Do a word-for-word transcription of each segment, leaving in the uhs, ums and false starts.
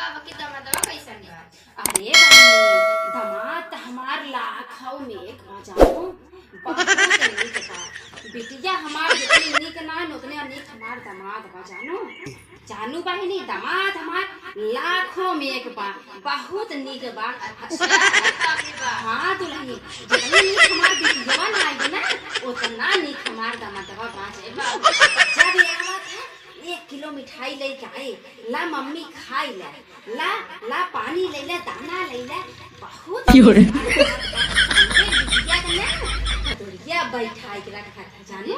अब की दमादवा कैसन बा? अरे बहिनी, दमाद त हमार लाखों में एक बा जानो, बहुत नीक बा। बिटिया हमार जितनी नीक ना, उतने नीक हमार दमाद बा जानो। जानू बहिनी, दमाद हमार लाखों में एक बा, बहुत नीक बा। अच्छा, बाप रे बाप। हाँ दुलही, जितनी नीक हमार बिटिया ना आई ना, उतना नीक हमार दमादवा बा। जब ये आवत है, एक किलो मिठाई लेके आए, ला मम्मी खाई ले, ला, ला पानी ले ले, दाना ले ले, बहुत क्यों रे? हमरे बिटिया के ना, खदुरिया बैठाई के रखा था, जानू?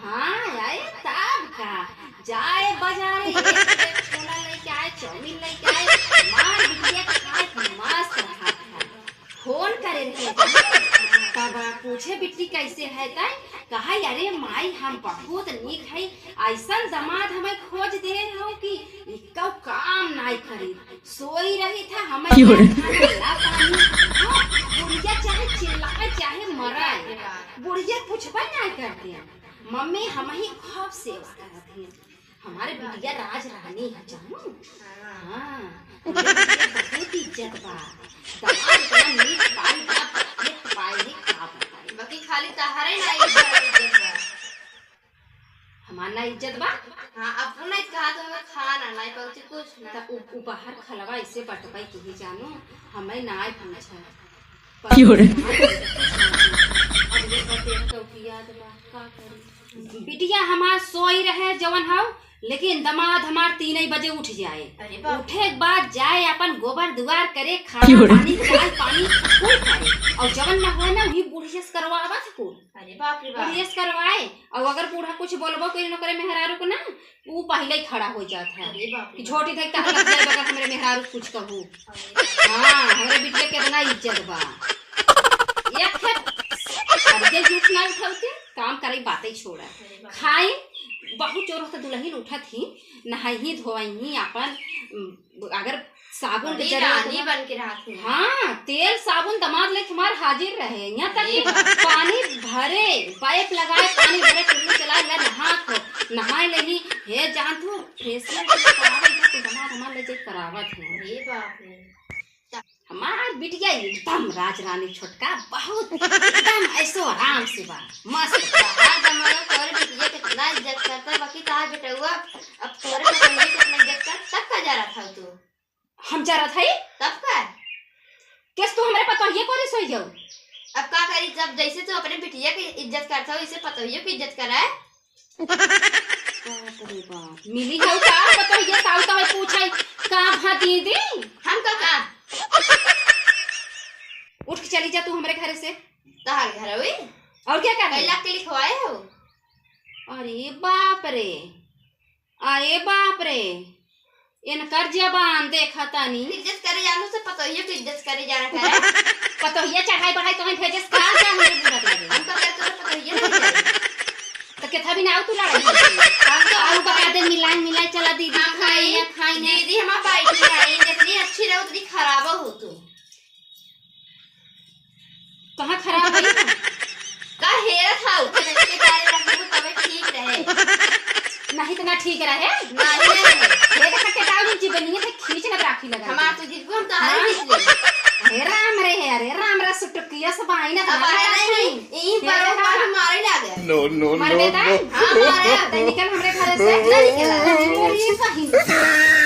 हाँ, आए तब का, जाए बाजारे, एक प्लेट छोला लेके आए, चाउमीन लेके आए, मार बिटिया के खाए, मस्त रहा था। फोन करे रहे, तब पूछे, "बिट्टी कैसे है तै?" कहा, "अरे माई, हम बहुत नीक है, ऐसन दमाद हमें खोज दे हो कि इक्को काम नाई करी, सोई रही था, हमें क्यों रे? ना खाना, ना पानी।" हाँ, बुढ़िया चाहे चिल्लाए, चाहे मराए, बुढ़िया पूछबे नाई करते हैं। मम्मी, हम ही खूब सेवा करत हैं। हमारे बिटिया राज रानी है जानू। हाँ। हाँ, हमरे बिटिया बहुत इज्जत बा। दमाद इतना नीक पाई बा, perfect पाई है, का बताई। बाकी खाली तहरे ना इज्जत बा। हमार ना इज्जत बा? हाँ, अपना ही कहा तो हमें खाना ना पहुँचे, कुछ ना। त उ, उ बाहर खलवा ऐसे बटपाई के ही जानू, हमें ना पूछा। क्यों रे? अब ये बतेर तो किया तो बा, का करी? बिटिया हमार सोई रहे जवन हौ, लेकिन दमाद हमार तीन ही बजे उठ जाए। अरे बाप रे। उठे के बाद जाए अपन गोबर दुआर करे, खाना क्यों रे? पानी, चाय पानी कुल करे। और जवन ना होए ना, वही बुढ़िया से करवावत कुल। अरे बाप रे बाप। बुढ़िया से करवाए। और अगर बूढ़ा कुछ बोलबो करी ओकरे मेहरारू को ना, ऊ पहिले ही खड़ा हो जात है। अरे बाप रे कि बाप। झोटी धई तहर लग जाए बगल हमरे मेहरारू कुछ कहू। अरे बाप। हाँ, हमरे बिटिया कितना इज्जत बा। एक है, अब ये झूठ ना उठाऊ के, काम करे बातें छोड़ा। अरे बाप। खाई, बहुत जोर से दुलहिन उठत ही, नहाई ही, धोई ही, अपन, उम, अगर साबुन के बड़ी जरूरत रानी ना। बन के रहत हूँ। हाँ, तेल साबुन दमाद लेके हमार हाजिर रहे। यहाँ तक कि अरे। पानी भरे, पाइप लगाए, पानी भरे, टुल्लू चलाए, ले नहा खो, नहाए लेही। हे जान तू, facial के करावे, तो दमाद हमार ले जाए करावत है। अरे बाप रे। हमार बिटिया एकदम राज रानी छोटका, बहुत एकदम ऐसो आराम से बा, मस्त। बाहर जमाना तोरे बिटिया कितना इज्जत करता, बाकी तार बेटउआ अब तोरे पतोहिया कितना इज्जत कर, तब का जा रहा था तू? हम जरत हई? तब का? केस तू हमरे पतोहिए को रिस होई जाऊ? अब का करी, जब जैसे तू अपने बिटिया के इज्जत करत हौ, वैसे पतोहियो के इज्जत करा। बाप रे बाप, मिली हौ का पतोहिए? ताऊ तो हमें पूछे, "का भा दीदी?" हम का, का? उठ के चली जा तू हमरे घरे से। तहार घर हुई? और क्या कर कैला के लिखवाए हो? अरे बाप रे, अरे बाप रे, इनकर जबान देखा तानी। इज्जत करे जानू से पतोहियो के इज्जत करे जाना करे। पतोहिया चढ़ाई बढ़ाई तोहे भेजस का जा हमरे बुरा लगे। हम तो कहते तो पतोहिया नहीं जाए। तो केथा भी ना आऊ तू लड़ाई। हम तो आऊ बता दे मिलाई मिलाई चला दीदी हम खाई खाई, या खाई ना। दीदी हमार बैठी आई, जितनी अच्छी रहो उतनी खराब हो तू। कहाँ खराब होई? का हेरत हौ? के तारे रखबू तबे ठीक रहे। नहीं तो ना ठीक रहे। नहीं, नहीं। ये देखा के दाऊ जी बनिए थे खींच ना राखी लगा। हमार तो जीतबू हम तो हार हाँ। जीत ले। हे राम रे, हे अरे राम रे, सुटुकिया से बाई ना अब हमारा आया नहीं, नहीं। यहीं पर ये वो देखा। मारे लागे। No, no, मर no, बेटा? No। हाँ, मारे। तो निकल हमरे घर से। ना निकला। चोरी कहीं।